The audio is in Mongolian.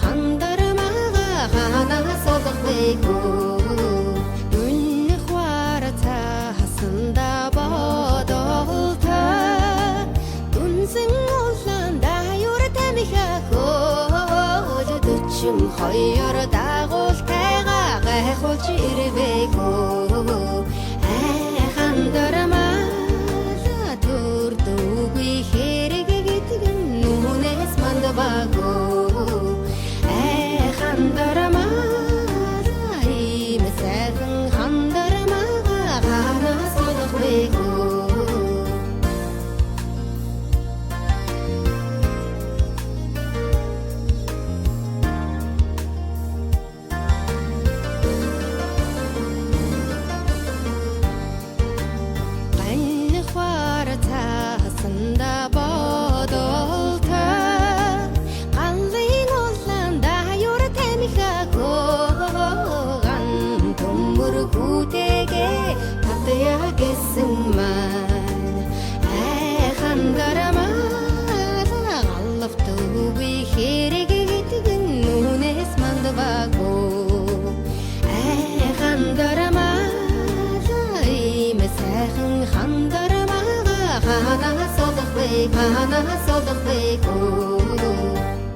хандармага ханаас олох вэ хөө. Дүнх варцаасанда бодолтой дүнсэн улаан даюур тамхи хөөж 42 дагуултайгаа гайхуулж ирвэхөө. Айхандармаа төрдөггүй хэрэг гэдэг нь нүнээс мандбагөө. Айхандармаа ийм сайхан хандармаа ханаас олох вэ хөө. Ганхвар цаасанда бодолтой галын улаан даюур тамхи хөөган төмөр хүүтэйгээ татъя гэсэн маань айхандармаа галавтгүй хэрэг гэдэг нь нүнээс мандбагөө. Айхандармаа ийм сайхан хандармаа ханаас олох вэ, ханаас олох вэ хөө.